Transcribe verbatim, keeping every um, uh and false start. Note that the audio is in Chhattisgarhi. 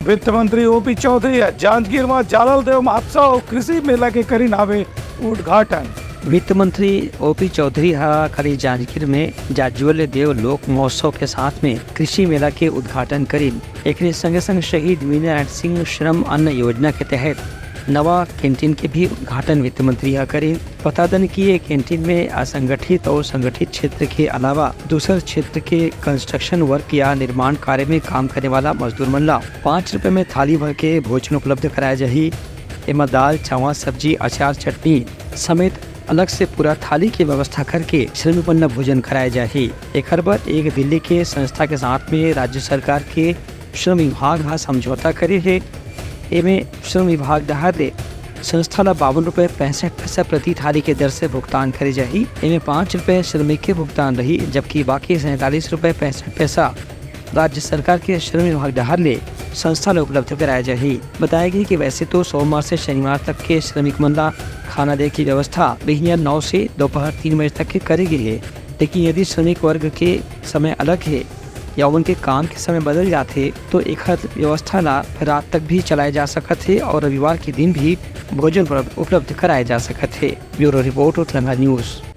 वित्त मंत्री ओपी चौधरी ह जांजगीर म जालल देव महोत्सव अउ कृषि मेला के करिन हावे उद्घाटन। वित्त मंत्री ओपी चौधरी ह काली जांजगीर में जाज्वल्य देव लोक महोत्सव के साथ में कृषि मेला के उद्घाटन करिन। एकरे संगे संग शहीद वीरनारायण सिंह श्रम अन्न योजना के तहत नवा कैंटीन के भी उद्घाटन वित्त मंत्री ह करिन। बता दन कि ये कैंटीन में असंगठित और संगठित क्षेत्र के अलावा दूसर क्षेत्र के कंस्ट्रक्शन वर्क या निर्माण कार्य में काम करे वाला मजदूर मन ला पाँच रुपए में थाली भर के भोजन उपलब्ध कराया जाही। एमा दाल, चावल, सब्जी, अचार, चटनी समेत अलग से पूरा थाली के व्यवस्था करके श्रमिक मन ला भोजन कराया जाही। एखर बर एक दिल्ली के संस्था के साथ में राज्य सरकार के श्रम विभाग ह समझौता करे हे। एमे श्रम विभाग डहार ले संस्था ला बावन रुपए पैंसठ पैसा प्रति थाली के दर से भुगतान करे जाही। एमे पाँच रुपए श्रमिक के भुगतान रही, जबकि बाकी सैंतालीस रुपए पैंसठ पैसा राज्य सरकार के श्रम विभाग डहार ले संस्था ला उपलब्ध कराया जाही। बताया गया कि वैसे तो सोमवार से शनिवार तक के श्रमिक मन ला खाना दे के व्यवस्था बिहनिया नौ से दोपहर तीन बजे तक के करे गे हे, लेकिन यदि श्रमिक वर्ग के समय अलग हे या उनके काम के समय बदल जाथे, तो एखर व्यवस्था ला रात तक भी चलाए जा सकत हे और रविवार के दिन भी भोजन उपलब्ध, उपलब्ध कराए जा सकत हे। Bureau report, Utlanga news.